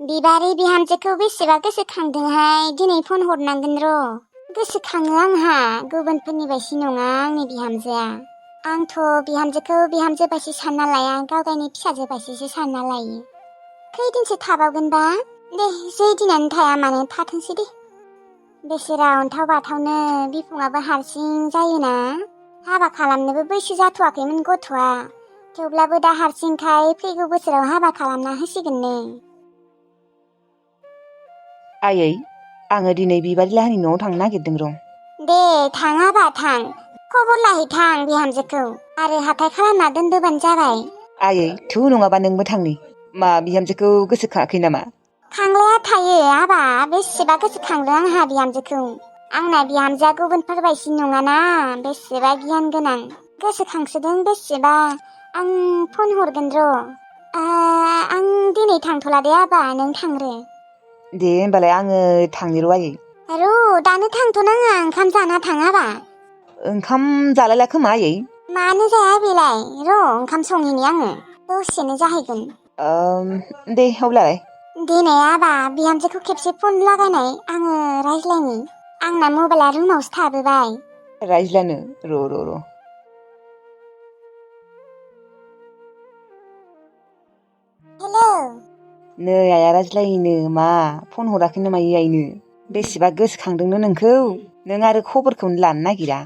बिबारि बिहामजोखौ बेसेबा गोसोखांदोंहाय दिनै फन हरनांगोन र'। गोसोखाङो आंहा गुबुनफोरनि बायदि नङा आंनि बिहामजोआ। आंथ' बिहामजोखौ बिहामजो बायदि सानना लाया गावगायनि फिसाजो बायदिसो सानना लायो। खैदिनसो थाबावगोनबा? दे जै दिनानो थाया मानो थाथोंसै दे। बेसेरा अन्थाव बाथावनो बिफाङाबो हारसिं जायोना। हाबा खालामनोबो बैसो जाथ'वाखैमोन गथ'आ। थेवब्लाबो दा हारसिंखाय फैगौ बोसोराव हाबा खालामना होसिगोननो। आयै आङो दिनै बिबारि लाहानि न'आव थांनो नागिरदों र'। दे थाङाबा थां। खबर लाहैथां बिहामजोखौ आरो हाथाय खालामना दोनबोबानो जाबाय। आयै थु नङाबा नोंबो थांनि। मा बिहामजोखौ गोसोखाङाखै नामा? खांलाया थायो आबा बेसेबा गोसोखांदों आंहा बिहामजोखौ। आंना बिहामजोआ गुबुनफोर बायदि नङाना बेसेबा गियान गोनां। गोसोखांसोदों बेसेबा। आं फन हरगोन र'। आं दिनै थांथ'ला दे आबा नों थांग्रो। दे होमबालाय आङो थांनि र' आयै। र' दानो थांथ'नाङा ओंखाम जाना थां आबा। ओंखाम जालायला खोमा आयै। मानो जाया बेलाय र' ओंखाम संहैनि आङो दसेनो जाहैगोन। दे अब्लालाय। दिनै आबा बिहामजोखौ खेबसे फन लागायनाय आङो रायज्लायनि। आंना मबाइला रुमावसो थाबोबाय। रायज्लायनो र'। हेलौ। नै आइया रायज्लायनो मा फन हराखै नामा आइनो? बेसेबा गोसोखांदोंनो नोंखौ। नों आरो खबरखौनो लानो नागिरा।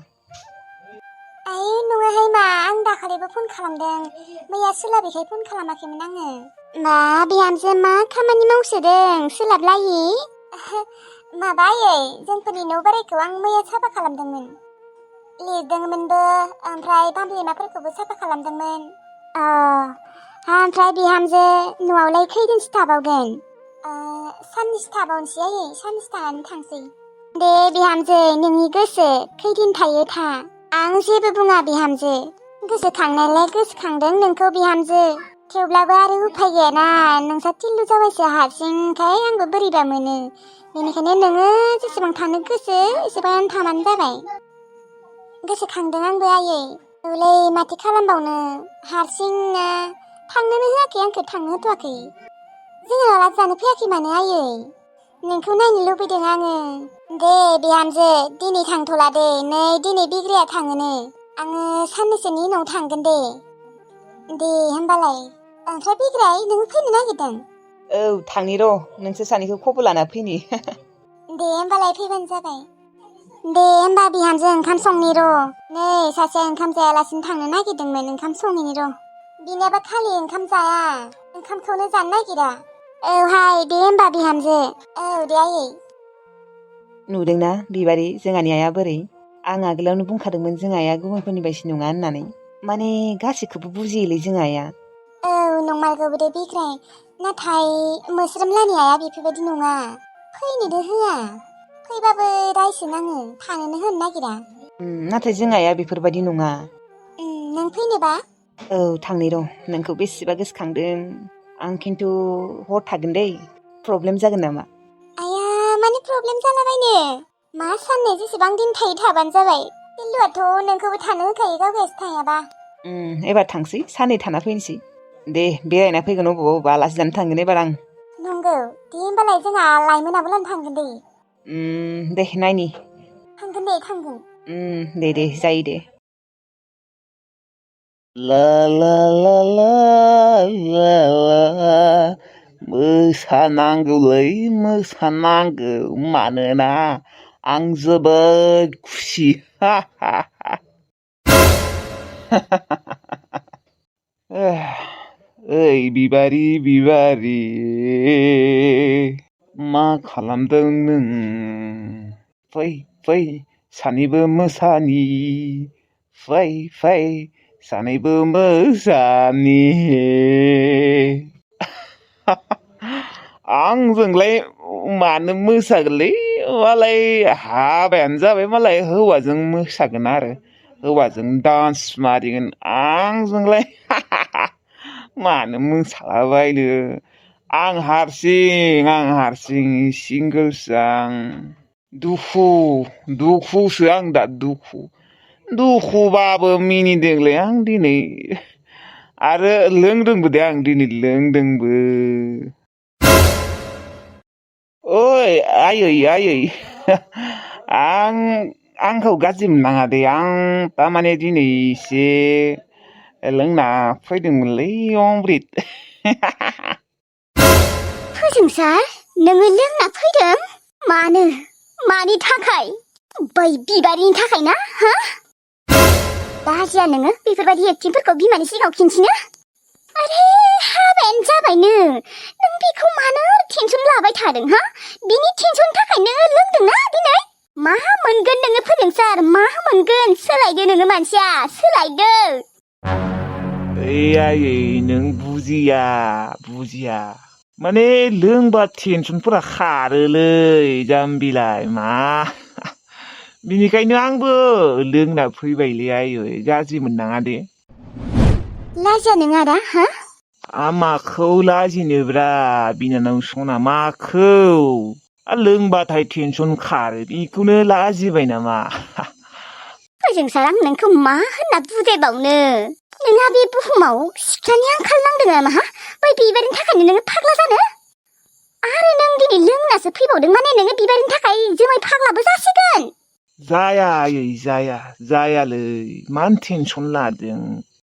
आइ नङाहाय मा आं दाखालिबो फन खालामदों। मैया सोलाबिखाय फन खालामाखैमोन आङो। मा बिहामजो मा खामानि मावसोदों सोलाबलायि? माबा आयै जोंफोरनि न' बोराइखौ आं मैया साफा खालामदोंमोन। लिरदोंमोनबो ओमफ्राय बामलेमाफोरखौबो साफा खालामदोंमोन। ओमफ्राय बिहामजो न'आवलाय खैदिनसो थाबावगोन? साननैसो थाबावनोसै आयै साननैसो थानानै थांसै। दे बिहामजो नोंनि गोसो खैदिन थायो था। आं जेबो बुङा बिहामजो। गोसोखांनायलाय गोसोखांदों नोंखौ बिहामजो। थेवब्लाबो आरो उफाय गैयाना नोंसा थिल्लु जाबायसो हारसिंखाय आंबो बोरैबा मोनो। बेनिखायनो नोङो जेसेबां थानो गोसो एसेबां थाबानो जाबाय। गोसोखांदों आंबो आयै। औलै माथो खालामबावनो हारसिंनो। थांनोनो होआखै आंखौ थांनो होथ'वाखै। जोंहा आलासि जानो फैयाखै मानो आयै? नोंखौ नायनो लुबैदों आङो। दे बिहामजो दिनै थांथ'ला दे नै दिनै बिग्राया थाङोनो। आङो साननैसोनि उनाव थांगोन दे। दे होमबालाय। ओमफ्राय बिग्राय नों फैनो नागिरदों? औ थांनि र' नोंसोर सानैखौ खबर लाना फैनि। दे होमबालाय फैबानो जाबाय। दे होमबा बिहामजो ओंखाम संनि र'। नै सासेया ओंखाम जायालासिनो थांनो नागिरदोंमोन ओंखाम संहैनि र'। बिनियाबा खालि ओंखाम जाया ओंखामखौनो जानो नागिरा। औहाय दे होमबा बिहामजो। औ दे आयै। नुदोंना बिबारि जोंहानि आइया बोरै? आं आगोलावनो बुंखादोंमोन जों आइया गुबुनफोरनि बायदि नङा होननानै। माने गासैखौबो बुजियोलै जों आइया। औ नंमारगौबो दे बिग्राय। नाथाय मोस्रोमलानि आइया बेफोरबायदि नङा। फैनोनो होआ। फैबाबो रायसो नाङो थानोनो होनो नागिरा। नाथाय जों आइया बेफोरबायदि नङा। नों फैनोबा? औ थांनि र'। नोंखौ बेसेबा गोसोखांदों। आं खिन्थु हर थागोन दै। प्रब्लेम जागोन नामा? आया माने प्रब्लेम जालाबायनो? मा साननो जेसेबां दिन थायो थाबानो जाबाय। बिल्लुआथ' नोंखौबो थानो होखायो गावगायासो थायाबा। एबार थांसै साननै थाना फैनोसै। दे बेरायना फैगोन अबावबा आलासि जानो थांगोन एबार आं। नंगौ दे होमबालाय जोंहा लायमोनाबो लानो थांगोन दे। दे नायनि। थांगोन दे थांगोन। दे जायो दे। ला ला ला ला ला ला मोसानांगौलै मोसानांगौ मानोना आं जोबोद खुसि। ओइ बिबारि बिबारि मा खालामदों नों? फै सानैबो मोसानि। फै सानैबो मोसानि। आंजोंलाय मानो मोसागोनलै मालाय हाबायानो जाबाय मालाय हौवाजों मोसागोन आरो हौवाजों डान्स मारिगोन आंजोंलाय मानो मोसालाबायनो आं हारसिं सिंगोलसो आं दुखुसो आं दा दुखुबाबो मिनिदोंलै आं दिनै आरो लोंदोंबो दे आं दिनै लोंदोंबो। ओइ आयै आंखौ गाज्रि मोननाङा दे आं तारमाने दिनै एसे लोंना फैदोंमोनलै अमृत फोजोंसार नोङो लोंना फैदों मानि थाखाय बै बिबारिनि थाखाय ना हा लाजिया नोङो बेफोरबायदि एक्टिंफोरखौ बिमानि सिगाङाव खिन्थिनो आरे हाबायानो जाबायनो नों बेखौ मानो टेनसन लाबाय थादों हा बिनि टेनसननि थाखायनो लोंदोंना दिनै मा मोनगोन नोङो फोजोंसार मा मोनगोन सोलायदो नोङो मानसिया सोलायदो ओइ आयै नों बुजिया माने लोंबा टेनसनफोरा खारोलै जाम्बिलाय मा बिनिखायनो आंबो लोंना फैबायलै आयै गाज्रि मोननाङा दे लाजिया नों आदा हा माखौ लाजिनोब्रा बिनानाव सना माखौ लोंबाथाय टेनसन खारो बेखौनो लाजिबाय नामा फोजोंसार आं नोंखौ मा होनना बुजायबावनो नोंहा बे बुहुमाव सिख्लानि आंखाल नांदों नामा हा बै बिबारनि थाखायनो नोङो फाग्ला जानो आरो नों दिनै लोंनासो फैबावदों माने नोङो बिबारनि थाखाय जोमै फाग्लाबो जासिगोन जाया आयै जायालै मानो टेनसन लादों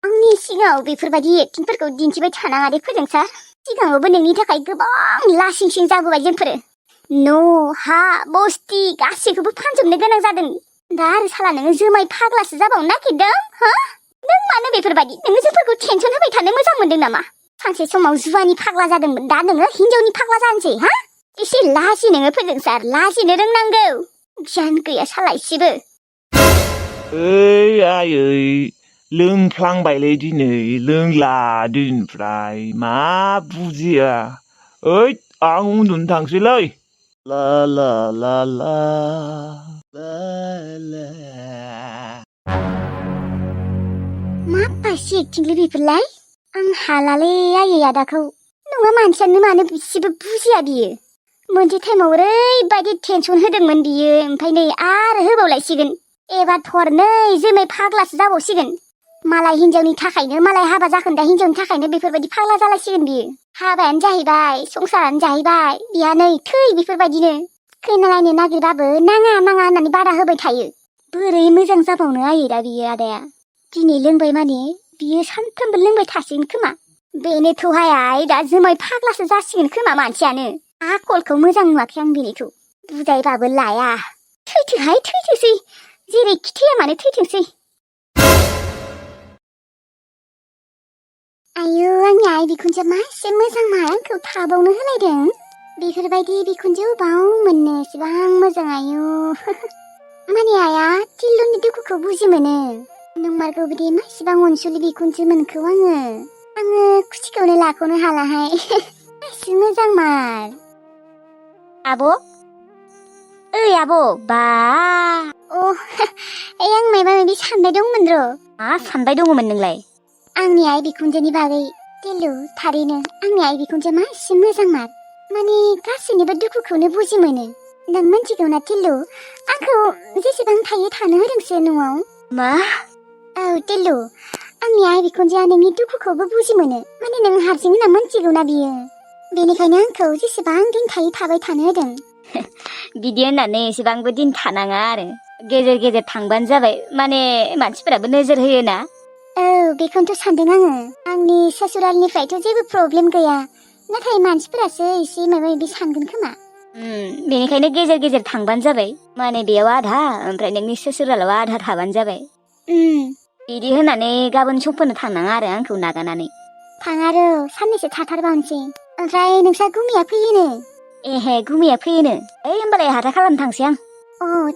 आंनि सिगाङाव बेफोरबायदि एक्टिंफोरखौ दिन्थिबाय थानाङा दे फोजोंसार सिगाङावबो नोंनि थाखाय गोबां लासिं सिं जाबोबाय जोंफोरो न' हा बस्ति गासैखौबो फानजोबनो गोनां जादों दा आरो साला नोङो जोमै फाग्लासो जाबावनो नागिरदों हा नों मानो बेफोरबायदि नोङो जोंफोरखौ टेनसन होबाय थानो मोजां मोनदों नामा सानसे समाव जुवानि फाग्ला जादोंमोन दा नोङो हिनजावनि फाग्ला जानोसै हा एसे लाजि नोङो फोजोंसार लाजिनो रोंनांगौ गियान गैया साला एसेबो ओइ आयै लोंफ्लांबायलै दिनै लोंला दिनैनिफ्राय मा बुजिया ओइ आं उन्दुनो थांसैलै ला ला ला ला ला ला मा बासि एक्टिंलै बेफोरलाय आं हालालै आयै आदाखौ नङा मानसियानो मानो एसेबो बुजिया बियो मोनसे टाइमाव ओरैबायदि टेनसन होदोंमोन बियो ओमफ्राय नै आरो होबावलायसिगोन एबार थरनै जोमै फाग्लासो जाबावसिगोन मालाय हिनजावनि थाखायनो मालाय हाबा जाखोन्दा हिनजावनि थाखायनो बेफोरबायदि फाग्ला जालायसिगोन बियो हाबायानो जाहैबाय संसारानो जाहैबाय बिहा नै थै बेफोरबायदिनो खैना नायनो नागिरबाबो नाङा होननानै बादा होबाय थायो बोरै मोजां जाबावनो आयै दा बियो आदाया दिनै लोंबाय माने बियो सानफ्रोमबो लोंबाय थासिगोन खोमा बेनोथ'हाय दा जोमै फाग्लासो जासिगोन खोमा मानसियानो आखलखौ मोजां नुवाखै आं बेनिखौ बुजायबाबो लाया थैथोंसै जेरैखि थैया मानो थैथोंसै आयु आंनि आइ बिखुनजोआ मासे मोजां मा आंखौ थाबावनो होलायदों बेफोरबायदि बिखुनजो अबाव मोननो एसेबां मोजां आयु माने आइया टिल्लुनि दुखुखौ बुजि मोनो नंमारगौ बिदि मासेबां अनसुलि बिखुनजो मोनखौ आङो खुसिखौनो लाख'नो हालाहाय मासे मोजां मार आब' ओइ आब' बा आं माबा माबि सानबाय दंमोन र' मा सानबाय दङमोन नोंलाय आंनि आइ बिखुनजोनि बागै टिल्लु थारैनो आंनि आइ बिखुनजोआ मासे मोजां मार माने गासैनिबो दुखुखौनो बुजि मोनो नों मिथिगौ ना टिल्लु आंखौ जेसेबां थायो थानो होदोंसो न'आव मा औ टिल्लु आंनि आइ बिखुनजोआ नोंनि दुखुखौबो बुजि मोनो माने नों हारसिं होनना मिथिगौ ना बियो बेनिखायनो आंखौ जेसेबां दिन थायो थाबाय थानो होदों बिदि होननानै एसेबांबो दिन थानाङा आरो गेजेर गेजेर थांबानो जाबाय माने मानसिफोराबो नोजोर होयोना औ बेखौनोथ' सानदों आङो आंनि ससुरालनिफ्रायथ' जेबो प्रब्लेम गैया नाथाय मानसिफोरासो एसे माबा माबि सानगोन खोमा बेनिखायनो गेजेर गेजेर थांबानो जाबाय माने बेयाव आधा ओमफ्राय नोंनि ससुरालाव आधा थाबानो जाबाय बिदि होननानै गाबोन समफोरनो थांनाङा आरो आंखौ नागारनानै थाङा र' साननैसो थाथारबावनोसै ओमफ्राय नोंस्रा गुमिया फैयोनो एहे गुमिया फैयोनो ओइ होमबालाय हाथा खालामनो थांसै आं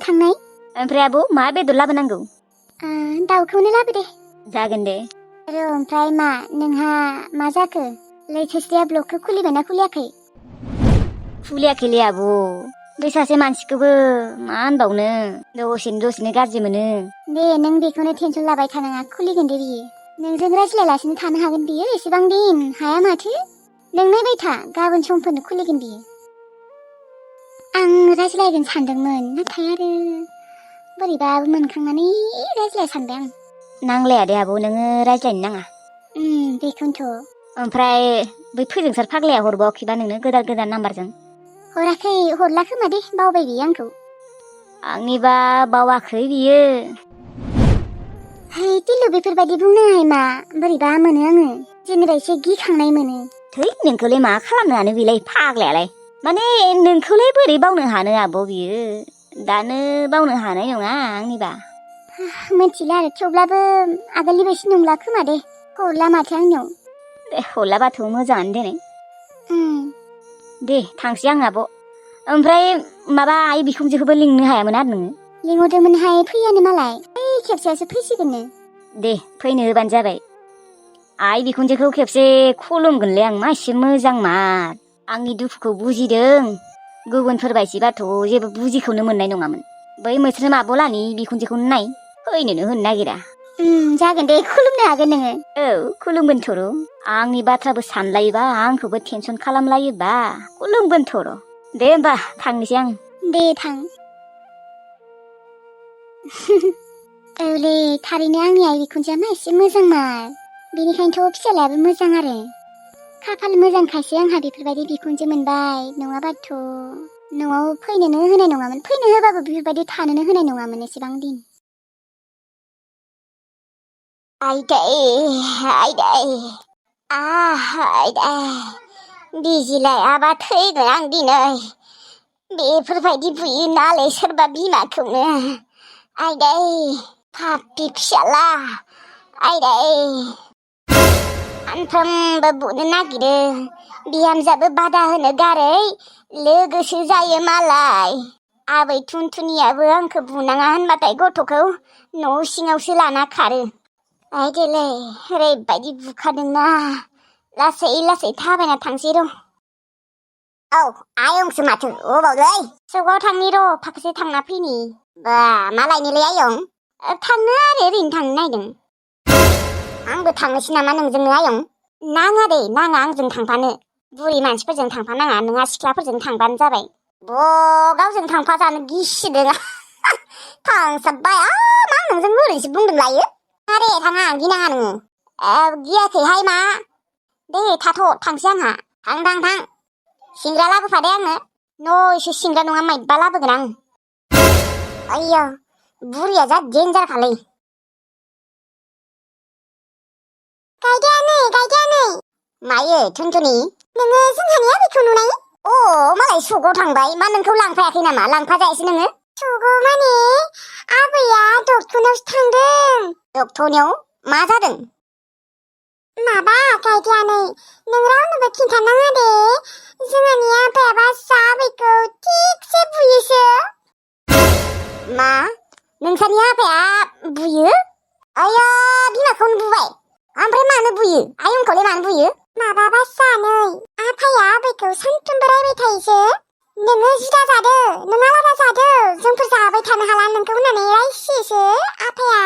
थांनाय ओमफ्राय आब' मा बेदर लाबोनांगौ दाउखौनो लाबो दे जागोन दे र' ओमफ्राय मा नोंहा मा जाखो लैथोस्रिया ब्लगखौ खुलिबायना खुलियाखै खुलियाखैलै आब' बै सासे मानसिखौबो मा होनबावनो दसेनो गाज्रि मोनो दे नों बेखौनो टेनसन लाबाय थानाङा खुलिगोन दे बियो नोंजों रायज्लायालासिनो थानो हागोन बियो एसेबां दिन हाया माथो नों नायबाय था गाबोन समफोरनो खुलिगोन बियो आं रायज्लायगोन सानदोंमोन नाथाय आरो बोरैबा मोनखांनानै रायज्लाया सानबाय आं नांलाया दे आब' नोङो रायज्लायनो नाङा बेखौनोथ' ओमफ्राय बै फोजोंसार फाग्लाया हरबावाखैबा नोंनो गोदान नाम्बारजों हराखै हरला खोमा दे बावबाय बियो आंखौ आंनिबा बावाखै बियो है तिलु बेफोरबायदि बुंनाङाहाय मा बोरैबा मोनो आङो जेनेबा एसे गिखांनाय मोनो थै नोंखौलाय मा खालामनो हानो बेलाय फाग्लायालाय माने नोंखौलाय बोरै बावनो हानो आब' बियो दानो बावनो हानाय नङा आंनिबा मिथिला आरो थेवब्लाबो आगोलनि बायदि नंला खोमा दे हरला माथो आंनियाव दे हरलाबाथ' मोजाङानो देनाय दे थांसै आं आब' ओमफ्राय माबा आइ बिखुनजोखौबो लिंनो हायामोन आरो नोङो लिंहरदोंमोनहाय फैयानो मालाय बै खेबसेयासो फैसिगोननो दे फैनो होबानो जाबाय आइ बिखुनजोखौ खेबसे खुलुमगोनलै आं मा एसे मोजां मार आंनि दुखुखौ बुजिदों गुबुनफोर बायदिबाथ' जेबो बुजिखौनो मोननाय नङामोन बै मोस्रोम आब'लानि बिखुनजोखौनो नाय फैनोनो होनो नागिरा जागोन दे खुलुमनो हागोन नोङो औ खुलुमगोन थर' आंनि बाथ्राबो सानलायोबा आंखौबो टेनसन खालामलायोबा खुलुमगोन थर' दे होमबा थांनोसै आं दे थां औलै थारैनो आंनि आइ बिखुनजोआ मा एसे मोजांमार बेनिखायनोथ' फिसालायाबो मोजां आरो खाफाल मोजांखासै आंहा बेफोरबायदि बिखुनजो मोनबाय नङाबाथ' न'आव फैनोनो होनाय नङामोन फैनो होबाबो बेफोरबायदि थानोनो होनाय नङामोन एसेबां दिन आइदै बिजिलायाबा थैगोन आं दिनै बेफोरबायदि बुयो नालाय सोरबा बिमाखौनो आइदै पापि फिसाला आइदै सानफ्रोमबो बुनो नागिरो बिहामजाबो बादा होनो गारै लोगोसो जायो मालाय आबै थुनथुनियाबो आंखौ बुनाङा होनबाथाय गथ'खौ न' सिङावसो लाना खारो आइदैलै ओरैबायदि बुखादोंना लासै लासै थाबायना थांसै र' औ आयंसो माथो अबावलै सगाव थांनि र' फाखोसे थांना फैनि बा मालायनिलै आयं थांनो आरो ओरैनो थांनो नायदों आंबो थांनोसै नामा नोंजोंनो आयं नाङा दे नाङा आंजों थांफानो बुरि मानसिफोरजों थांफानाङा नोंहा सिख्लाफोरजों थांबानो जाबाय गावजों थांफा जानो गिसिदों थांसाबबाय मा नोंजों ओरैनोसो बुंदों लायो आरे थाङा गिनाङा नोङो गियाखैहाय मा दे थाथ' थांसै आंहा थां सिंग्रा लाबोफादे आंनो नयसो सिंग्रा नङा माइबा लाबोगोन आं आइया बुरिया जा देन्जारखालै गायदायानै मायो थुनथुनि नोङो जोंहानि आबैखौ नुनाय मालाय सगाव थांबाय मा नोंखौ लांफायाखै नामा लांफा जायासै नोङो सगाव माने आबैया डक्टरनावसो थांदों डक्टरनियाव मा जादों माबा गायदायानै नों रावनोबो खिन्थानाङा दे जोंहानि आफायाबा आबैखौ थिगसे बुयोसो मा नोंसानि आफाया बुयो आया बिमाखौनो बुबाय ओमफ्राय मानो बुयो आयंखौलाय मानो बुयो माबाबा सानै आफाया आबैखौ सानफ्रोमबो रायबाय थायोसो नोङो जुदा जादो नों आलादा जादो जोंफोर जाबाय थानो हाला नोंखौ होननानै रायसियोसो आफाया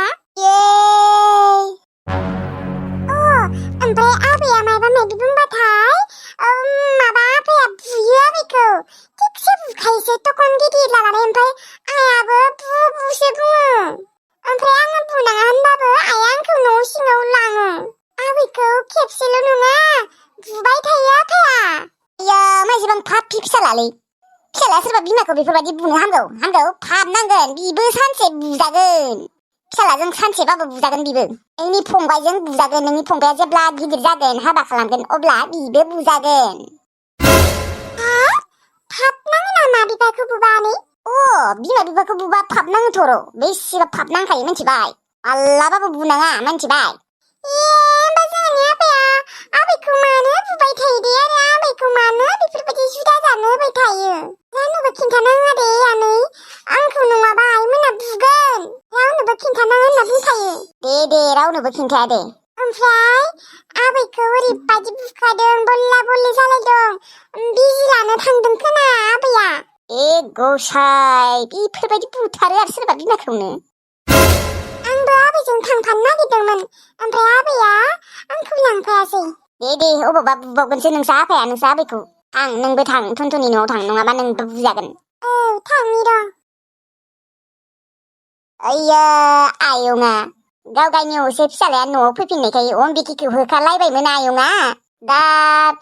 ओमफ्राय आबैया मायबा मायबि बुंबाथाय माबा आफाया बुयो आबैखौ थिगसे बुखायोसो तखन गिदिर लानानै ओमफ्राय आइयाबो बुसो बुङो ओमफ्राय आङो बुनाङा होनबाबो आइया आंखौ न' सिङाव लाङो आबैखौ खेबसेल' नङा बुबाय थायो आफाया इया माइसेबां पापि फिसालालै फिसालाया सोरबा बिमाखौ बेफोरबायदि बुनो हामगौ पाप नांगोन बिबो सानसे बुजागोन फिसालाजों सानसेबाबो बुजागोन बिबो नोंनि फंबायजों बुजागोन नोंनि फंबाया जेब्ला गिदिर जागोन हाबा खालामगोन अब्ला बिबो बुजागोन पाप नाङो नामा बिफाखौ बुबानो बिमा बिफाखौ बुबा पाप नाङो थर' बेसेबा पाप नांखायो मिथिबाय मालाबाबो बुनाङा मिथिबाय होमबा जोंहानि आफाया आबैखौ मानो बुबाय थायो दे आरो आबैखौ मानो बेफोरबायदि जुदा जानो होबाय थायो रावनोबो खिन्थानाङा दे आनै आंखौ नङाबा आइमोना बुगोन रावनोबो खिन्थानाङा होनना बुंखायो दे रावनोबो खिन्थाया दे ओमफ्राय आबैखौ ओरैबायदि बुखादों बल्ला बल्लि जालायदों बिजि लानो थांदों खोना आबैया गसाइ बेफोरबायदि बुथारो आरो सोरबा बिमाखौनो आंबो आबैजों थांफानो नागिरदोंमोन ओमफ्राय आबैया आंखौ लांफायासै दे अबावबा बुबावगोनसो नोंसा आफाया नोंसा आबैखौ थां नोंबो थां थुनथुनि न'आव थां नङाबा नोंबो बुजागोन थांनि र' आइया आयंआ गाव गायनि असे फिसालाया न'आव फैफिननायखाय अम्बिकिखौ होखालायबायमोन आयंआ दा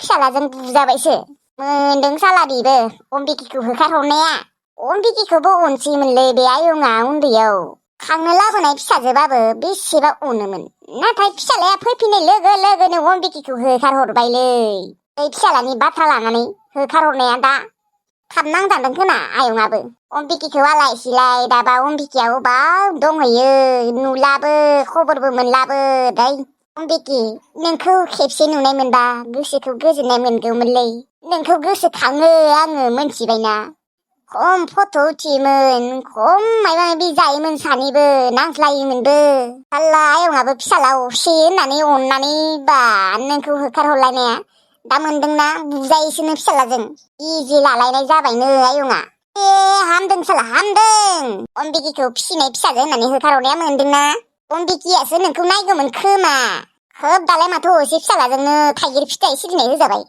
फिसालाजों बुजाबायसो मोनदों साला बेबो अम्बिकिखौ होखारहरनाया। अम्बिकिखौबो अनसैमोनलै बे आयंआ उन्दैयाव। खांनो लाबोनाय फिसाजोबाबो बेसेबा अनोमोन। नाथाय फिसालाया फैफिननाय लोगो लोगोनो अम्बिकिखौ होखारहरबायलै। बै फिसालानि बाथ्रा लानानै होखारहरनाया दा थाब नांजादों खोना आयंआबो। अम्बिकिखौ आलाय सिलाय दाबा अम्बिकिया अबाव दंहैयो नुलाबो खबरबो मोनलाबो दै। अम्बिकि नोंखौ खेबसे नुनाय मोनबा गोसोखौ गोजोननाय मोनगौमोनलै। नोंखौ गोसोखाङो आङो मोनथिबायना। खम फट' उथियोमोन खम माबा माबि जायोमोन सानैबो नांज्लायोमोनबो। हाल्ला आयंआबो फिसाला असे होननानै अननानै बा नोंखौ होखारहरलायनाया दा मोनदोंना बुजायोसोनो फिसालाजों। इजि लालायनाय जाबायनो आयंआ। ए हामदों साला हामदों। अम्बिकिखौ फिसिनाय फिसाजो होननानै होखारहरनाया मोनदोंना। अम्बिकियासो नोंखौ नायगौमोन खोमा। खोब दालाय माथो असे फिसालाजोंनो थाइगिर फिथाइ सिरिनाय होजाबाय।